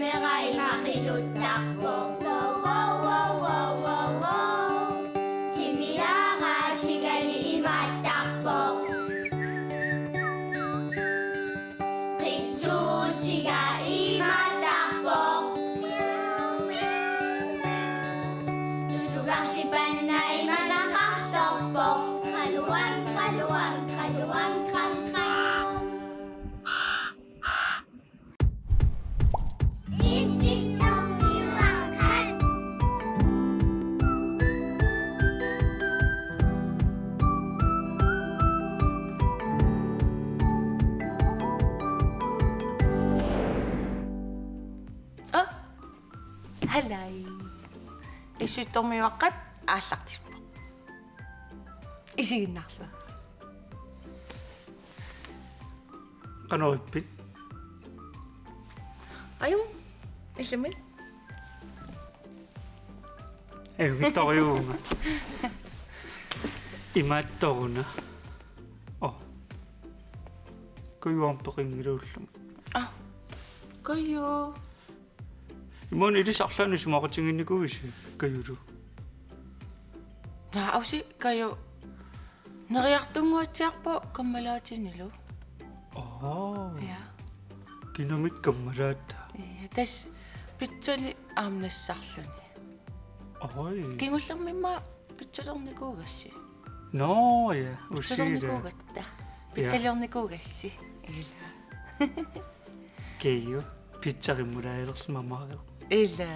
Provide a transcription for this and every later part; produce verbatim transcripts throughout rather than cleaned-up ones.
Imaattarpoq. Timiaatigali imaattarpoq. Qitsuutiga imaattarpoq. Tutukarsipanna imanaqarsorpoq. Qaluan, qaluan, qaluan, qan, qan. Aa, halai. Issittormiuaqqat aallartippoq. Isiginnaarluarisi. Qanoq ippit? Ajunngilaq, illimmi? Ajunngitsorujuuvunga. Imaattoruna. Oh. Kaju aamma peqanngilaq ullumi. Aa. Kaju. Imaluunniit ilissi arlaannik isumaqatigiinnikuuisi, Kajulu? Naamik, Kaju. Neriartunnguatsiarpoq kammalaatinilu. Aa. Ja. Kinamik kammalaat? Ja, tassa pitsali aamma nassarluni. Oj. Kingullermi immaqa pitsalernikuugassi. Nå, ja. Usiira. Pitsalernikuugatta. Ja. Pitsaliornikuugassi. Ila. Kaju, pizza qimmulaalerlugu mamareerpoq. Ila.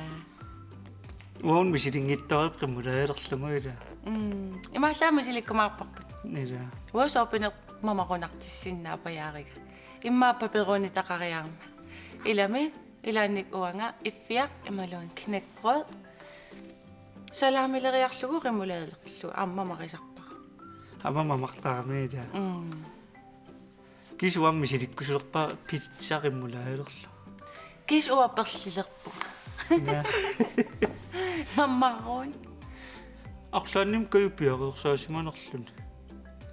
Uanga misilinngitsoorpara qimmulaalerlugu, ila. Mm. Imaallaat misilikkumaarparput. Ila. Uanga soorpinerpoq mamarunartissinnaappajaariga. Immaqa pepperonitaqariarmat. Ilami, ilaanni uanga iffiaq imaluunniit knækbrød. Salamileriarlugu qimmulaalerlugu aamma mamarisarpara. Aamma mamartarami, ila. Mm. Kisianni uanga misilikkusulerpara pizza qimmulaalerlugu. Kisianni uanga perlilerpunga. Ja. Mamaroon. Arlaannik Kaju piareersaasimanerluni.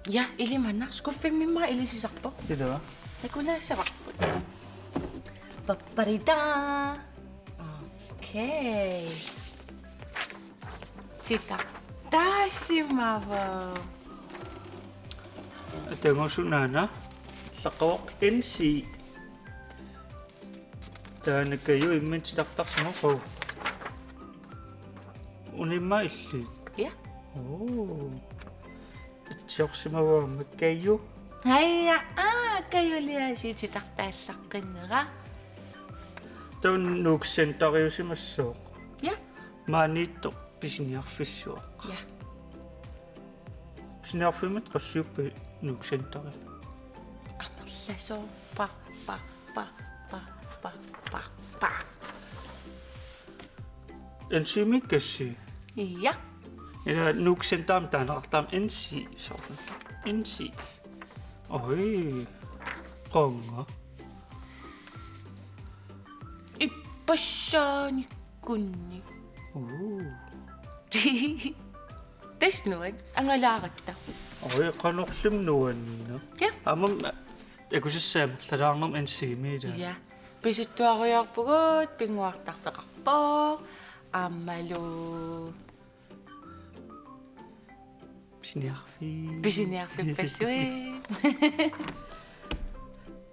Ja, ilimanaq, skuffimmi immaqa ilisisarpoq. Ilaa. Takulaassavarput. Papparita. Okay. Titartaasimavoq. Atagusunaana. Saqqavoq N C. Taanna Kaju imminut titartarsimavoq. Una immaqa illit? Ja. Oo. Atsiorsimavara Kaju. Aja, aa, Kajuliaasiit titartaallaqqinneq. Taanna Nuuk Centeriusimassooq. Ja. Maaniittoq pisiniarfissuaq. Ja. Pisiniarfimmi qassiuppat Nuuk Centerimi? Amerlasoorpara, pa, pa. N C-miikkassi? Ja. Ila Nuuk Centerimi taaneqartarami N C, soorlu. N C. Oj. Qanga. Ippassaaniikkunni. Uu. Tassa nuann-, angalaaratta. Oj, qanorluunniit nuanneq. Ja. Aamma takusassaa amerlalaarnermi N C-mi, ila. Ja. Pisuttuarujoorpugut, pinnguartarfeqarpoq. Aammalu pisiniarfi-. Pisiniarfippassuit.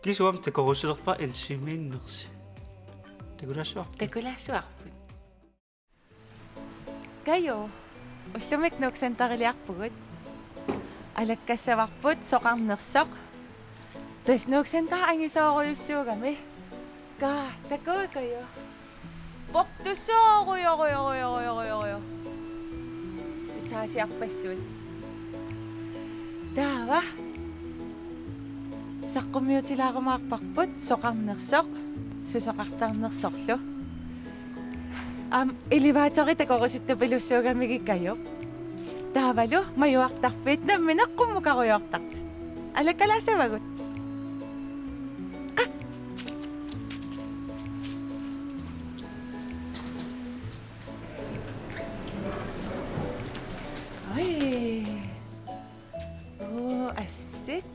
Kisianni uanga takorusulerpara N C-miinnersi. Takulaassuarput. Takulaassuarput. Kaju, ullumi Nuuk Centeriliarpugut. Alakkassavarput soqarnersoq. Tassa Nuuk Center angisoorujussuugami. Kaa, takuuk Kaju. Portusoorujorujorujorujorujor. Etaasiarpassuit. Taava. Saqqummiutilaarumaarparput soqarnersoq, susoqartarnersorlu. Aamma elevatori takorusuttapilussuugamigit Kaju. Taavalu majuartarfiit nammineq qummukarujoortartut. Alakkalaassavagut. Qa. Oj. Oo, assit.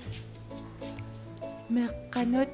Meeqqanut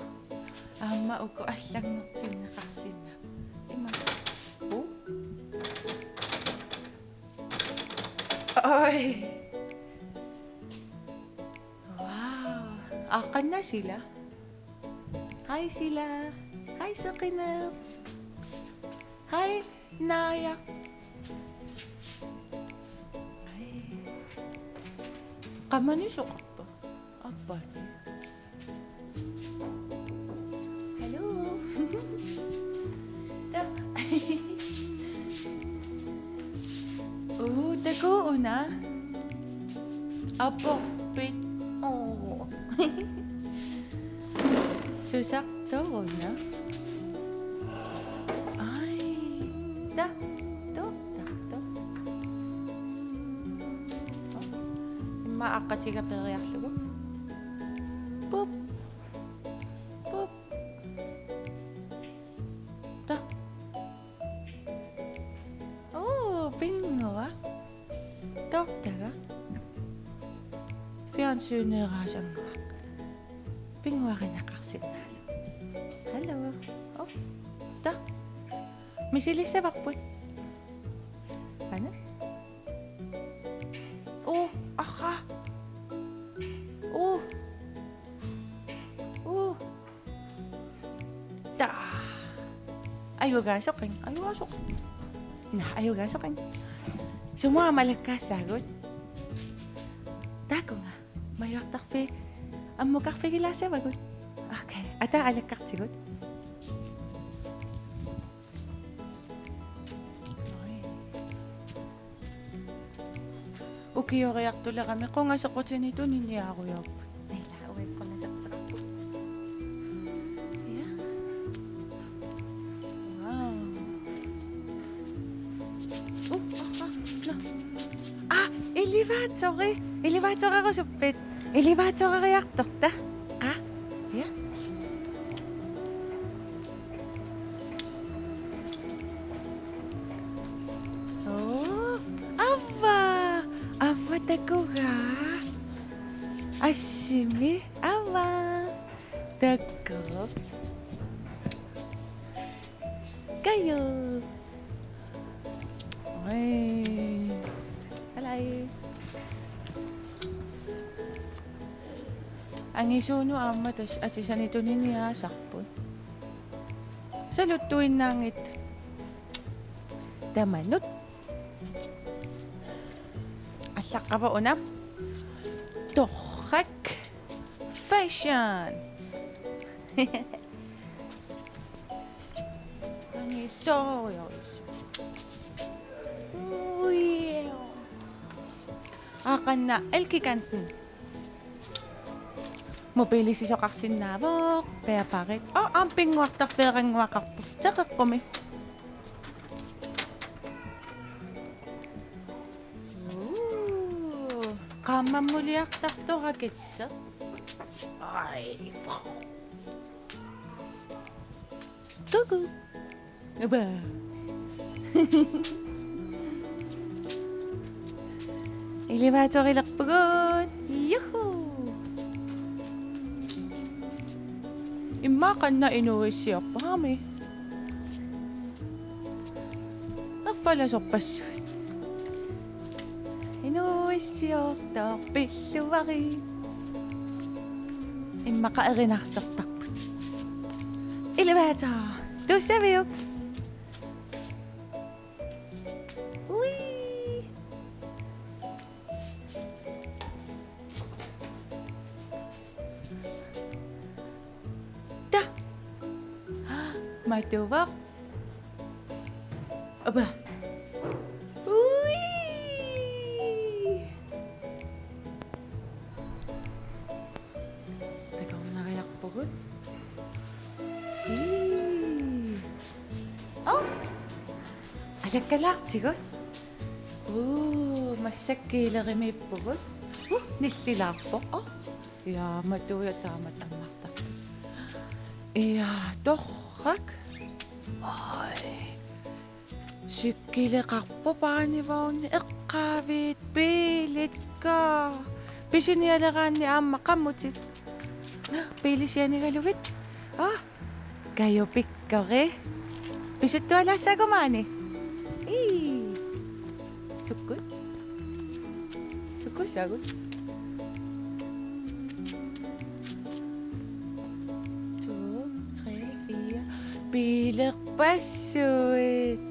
Uku allanngortinneqarsinnaavoq. Ima. Uh. Oj. Wow. Aaqqanna Sila. Hej Sila. Hej seqineq. Hej Naja. Ej. Qamanisoqarpa? Appa. Hallo. Taa. Uu, takuuk una. Aporfik. Oo. Susartoruna. Ej. Taa. Taa. Taa. Taa. Immaqa aqqatiga peeriarlugu. Pup. Pup. Taa. Oo, pinnguaq. Toortagaq. Fjernsyneeraasannguaq. Pinnguarineqarsinnaasoq. Hallo. Oo. Taa. Misilissavarput. Ana? Oo, arraa. Oo. Oo. Taa. Ajugaasoqanngilaq, ajugaasoq. Naa, ajugaasoqanngilaq. Sumut aamma alakkaassaagut? Taakunga. Majuartarfi-, ammukarfigilaassavagut. Okay. Ataa alakkartigut. Ukioriartulerami qungasequtini tuniniaarujoorput. Ila uagut qungasequtini. Ja. Wow. Uh, aha, nå. Ah, elevatori. Elevatorerusuppat. Elevatoreriartorta. Ah, ja. Oo, avva, avva takugaa. Assimi, avva. Takuuk. Kajuuk. Oj. Hallo. Angisuunut aamma tassa atisani tuniniaasarput. Saluttuinnaanngitsut. Tamanut. Allaqqavoq una. Torrak. Fashion. Angisuujoq. Ui. Aaqqanna Elgiganten. Mobilisisoqarsinnaavoq, bærbarit. Oo, aamma pinnguartarfeerannguaqarpoq. Teqeqqumi. Uu, qaammammuliartartoq raketsi. Ej. Kuku. Upa. Elevatorilerpugut. Juhu. Immaqa qanoq inuuissiorput aamma. Erfalasorpassuit. Inuuissiortoq pilluarit. Immaqa erinarsortarput. Elevator. Tussaviuk? Ui. Taa. Matuvoq. Upa. Ui. Takornariarpugut. Ii. Oo. Alakkalaartigut. Uu, massakkuulerimiippugut. Uh, nillilaarpoq. Oo. Ja, matuja taama tammartarpoq. Ja, torrak. Oj. Cykelertarpoq, barnevogn, eqqaaviit, biilikka. Pisinialeraanni aamma qamutit. Biilisianigalugit. Ah, Kaju pikkori. Pisuttualaassaagut maani. Ii. Sukkut. Sukkussaagut. To, tre, fire. Pilerpassuit.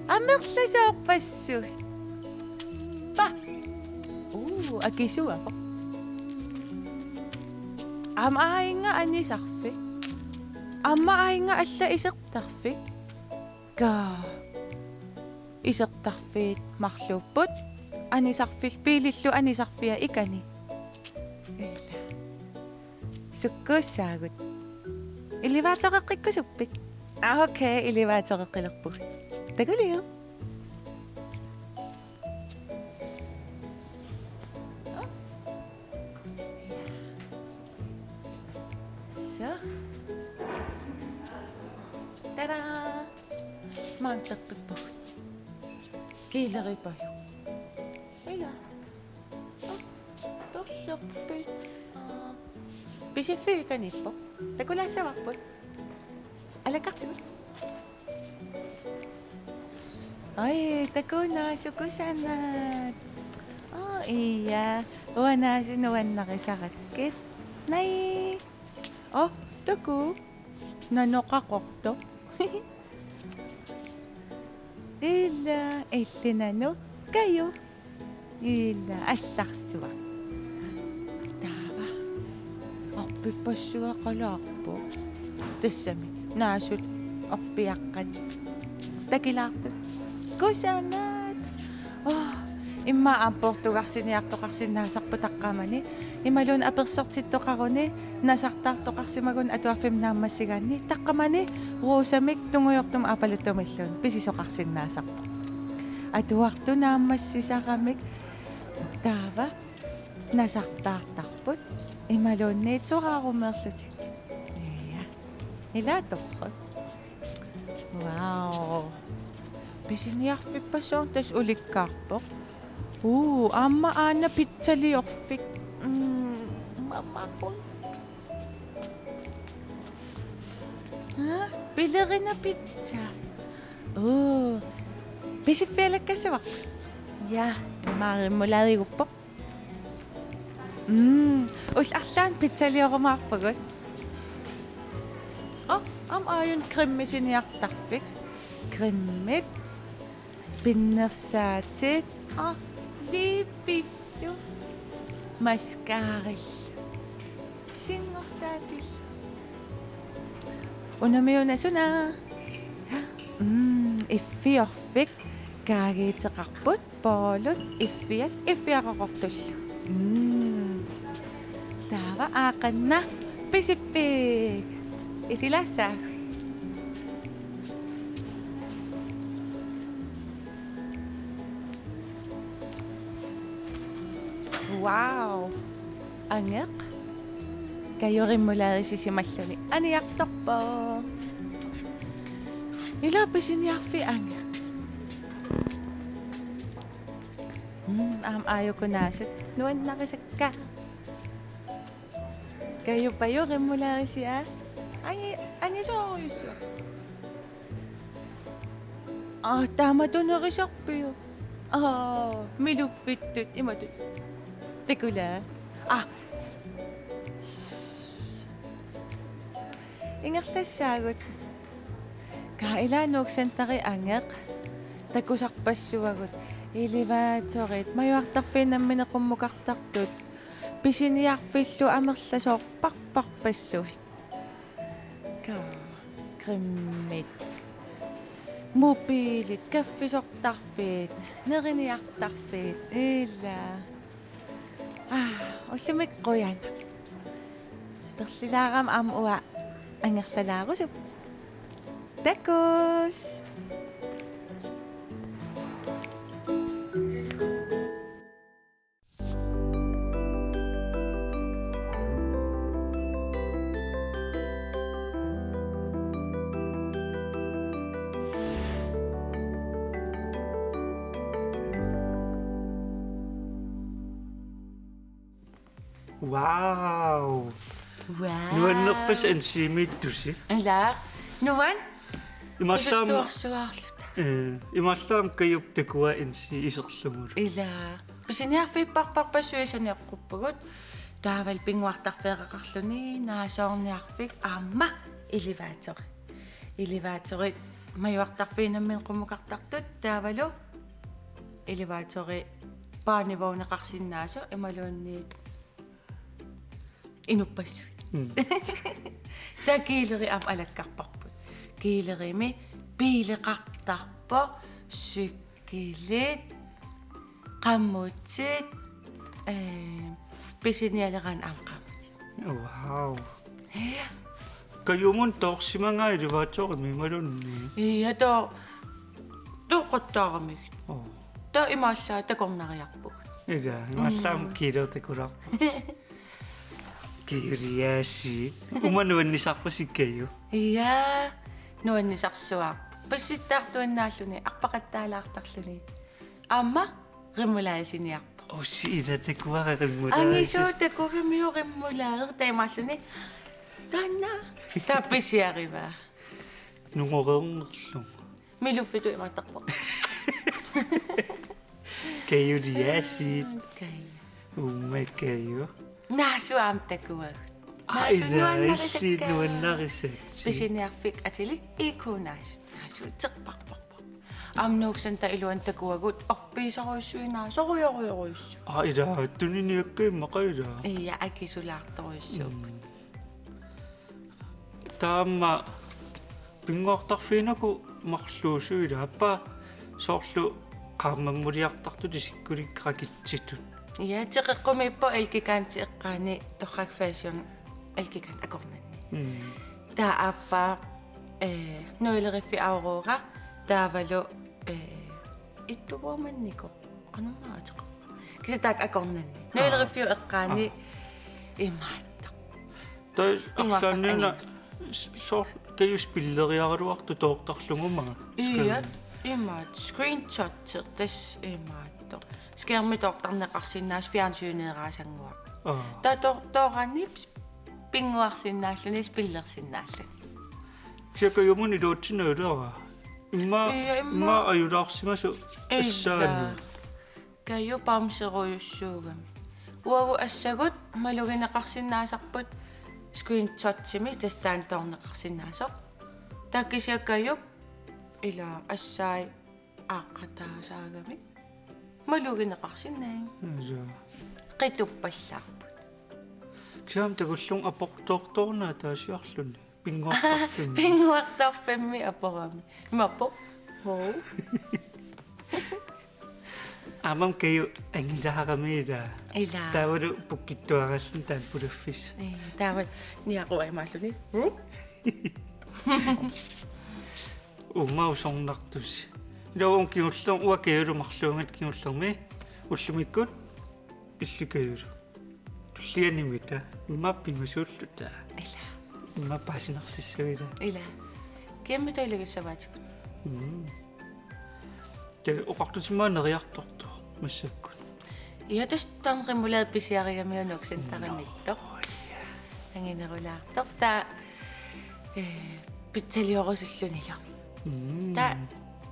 Amerlasoorpassuit. Pa. Uu, akisuapoq. Aamma aajuna anisarfik. Aamma aajuna alla isertarfik. Kaa. Isertarfiit marluupput. Anisarfillu, Piilillu anisarfia ikani. Ila. Sukkuussaagut. Elevaatoreqqikkusuppit? Aa, okay, elevaatoreqqilerpugut. Takuliuk. Så. Tada! Maanna taqqippugut. Kiileripajuk. Ila. Aa, perlerpit. Aa. Pisiffiit ikaniippoq. Takulaassavarput. Alakkartigu. Oj, takunaasut kusanat. Aa, ija. Uanga naasut nuannarisarakkit. Nai. Oj, takuuk. Nanoq qaqortoq. Ila, illit nanoq. Kaju. Ila, allarsuaq. Taava. Orpippassuaqalaarpoq. Tassami. Naasut orpiaqqat. Takilaartut. Kusanat. Oj, immaqa aamma poortugarsiniartoqarsinnaasarpoq taqqamani. Imaluunniit apersortittoqaruni, nasartaartoqarsimagunni atuarfimmi naammassigaanni, taqqamani ruusamik tungujortumik aappaluttumilluunniit pisisoqarsinnaasarpoq. Atuartut naammassisaramik taava nasartaartarput imaluunniit soraarumeerlutik. Ija. Ila torrak. Wow. Pisiniarfippassuarnik tassa ulikkaarpoq. Uu, aamma aana pitsaliorfik. Mm, mamaqun. Ha? Pilerina pitsa. Uu. Pisiffialakkassavara. Ja, maarimmulaadiguppoq. Mm, ullut arlaanni pitsaliorumaarpagut. Aa, aamma aajuna cremisiniartarfik. Cremit, pinnersaatit, aa, liipillu, mascaralu, singorsaatillu. Unami una suna? Mm, iffiorfik, kaagiiteqarput. Poolut, iffiat, iffiaraqortullu. Mm. Taava aaqqanna pisiffik. Isilaassaaq. Wow. Angeq. Kaju remouladeisisimalluni aniartorpoq. Ila pisiniarfik angeq. Mm, aamma aajuku naasut nuannarisakka. Kaju paju remouladeisia. Angi-, angisoorujussuaq. Aa, taamatut nerisarpiuk? Aa, miluffittut imatut. Takula. Aa. Ingerlassaagut. Kaa ila Nuuk Centeri angeq takusarpassuagut. Elevatorit, majuartarfiit nammineq qummukartartut. Pisiniarfillu amerlasoorparparpassuit. Kaa, cremit. Mobilit, kaffisortarfiit, neriniartarfiit, ila. Aa, ullumi qujanaq. Perlilaarama aamma uanga angerlalaarusup. Takuss. Wow. Wow. Nuannerpassuit enzymit tussi. Ila. Nuan? Imaallaam-, pisuttuarsuaarluta. Ee, imaallaam Kajup takua N C iserlugulu. Ilaa. Pisiniarfippassuit saniaqquppagut. Taavalu pinnguartarfeeraqarluni naasoorniarfik aamma elevatori. Elevatori majuartarfiit nammineq qummukartartut taavalu elevatori barnevogneqarsinnaasoq imaluunniit inuppassuit. Mm. Taava kiileri aamma alakkarparput. Kiilerimi biileqartarpoq, cykelit, qamutsit, ee, pisinialeraanni aamma qamutsit. Wow. Ja. Kajumut toorsimagaa elevatorimi imaluunniit? Ja, too-, tooqattaaramigit. Oo. Taava imaallaat takornariarpugut. Ilaa, imaallaat. Mm. Kiileri takulaarpoq. Kajuliaasiit. Uuma nuannisarpasi Kaju. Ja, nuannisarsuaarpoq. Passittaartuinnaalluni, arpaqattaalaartarluni. Aamma remouladeesiniarpoq. Ossi, ilaa, takuara remoulade. Angisuu takugamiuk remoulade taamaalluni. Taanna. Taava pisiarivaa. Nungoreernerlugu. Miluffitut imaattarpoq. Kajuliaasiit. Kaju. Uuma Kaju. Naasut aamma takuagut. Aa, naasut ilaa, nuannarisakka. Illit nuannarisat. Pisiniarfik atilik ikunaasut. Naasut terparparpar. Aamma Nuuk Center iluani takuagut orpiisarujussuit naasorujorujorujussuit. Aa, ilaa, tuniniakka immaqa ilaa. Ja, akisulaartorujussuupput. Mm. Taava pinnguartarfiit naku marluusut ilaa, aappaa soorlu qaammammuliartartut isikkulik rakitsitut. Ja, teqeqqumiippoq Elgiganti eqqaani Torrak Fashion Elgigant akornanni. Mm. Taava aappaa, ee, Nøgleriffik Aurora, taavalu, ee, Ittu Woman-iko. Qanormaa ateqarpa? Kisianni taakku akornanni. Aa. Nøgleriffik eqqaani. Aa. Imaattoq. Taava arlaanniuna s-, soorlu Kaju spilleriaraluartoq toortarlugu aamma. Ja, imaattoq. Screenshot tassa imaattoq. Skærmi toortarneqarsinnaasoq fjernsyneeraasannguaq. Aa. Taava to-, tooraanni pinnguarsinnaalluni spillersinnaalluni. Kisianni Kajumut iluatsinnajulara. Immaqa, ja, immaqa, immaqa ajulaarsimasoq. Ja. Assaanut. Kaju bamserujussuugami. Uagut assagut malugineqarsinnaasarput screenshotimi tassa taanna toorneqarsinnaasoq. Taava kisianni Kajup ilaa assai aaqqataasaagami. Malugineqarsinnaanngilaq. Joo. Qituppallaarput. Kisianni takullugu aportoortoruna ataasiarluni. Pinnguartarfimmi. Pinnguartarfimmi aporami. Imaappoq. Hoo. Aamma Kaju angilaarami ilaa. Ilaa. Taavalu pukkittuaraalluni taanna pulaffissaq. Ee, taava niaqua imaalluni. Huh? Uuma usornartusi. Ilaa uunga kingullermi, uanga Kajulu marluunngilaq kingullermi. Ullumikkut illit Kajulu. Tullianimita. Immaqa pingasuulluta. Ilaa. Immaqa paasinarsissavit ilaa. Ilaa. Kiammi tailagissavaatigut. Mm. Taava oqartusimmaa neriartortoq massakkut. Ja, tassa taanna remoulade pisiarigamiuk Nuuk Centerimiittoq. Nå, ja. Anginerulaartoq. Taava, ee, pitsaliorusullunilu. Mm. Taava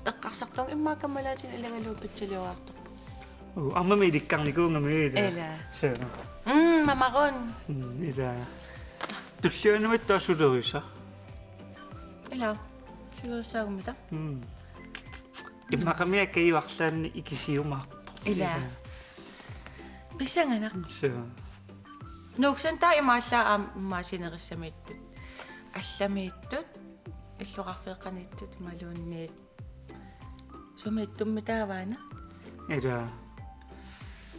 eqqarsartuunga immaqa kammalaatinik ilagalugu pitsalioraartorpoq. Uu, aamma ilikkarnikuugami ilaa. Ilaa. Suu. Mm, mamarun. Mm, ilaa. Tullianimit taava sulerisa. Ilaa. Sulerissaagummita. Mm. Immaqami Kaju arlaanni ikisiumaarpoq. Ilaa. Ilaa. Pissanganaq. Suu. Nuuk Center imaallaat aamma immaqa sinerissamiittut. Allamiittut, illoqarfeeqqaniittut imaluunniit. Sumiittummi taavaana? Ilaa.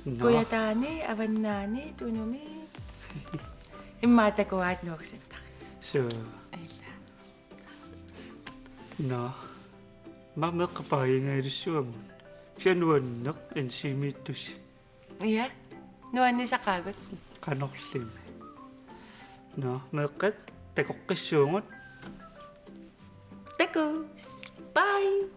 Nå. Kujataani, Avannaani, Tunumi. Immaqa takuaat Nuuk Center. Suu. Ilaa. Nå. Aamma meeqqat paajingaalissuagut. Kisianni nuanneq N C-miittusi. Ja. Nuannisaqaagut. Qanorlimi. Nå, meeqqat takoqqissuugut. Takuss. Bye.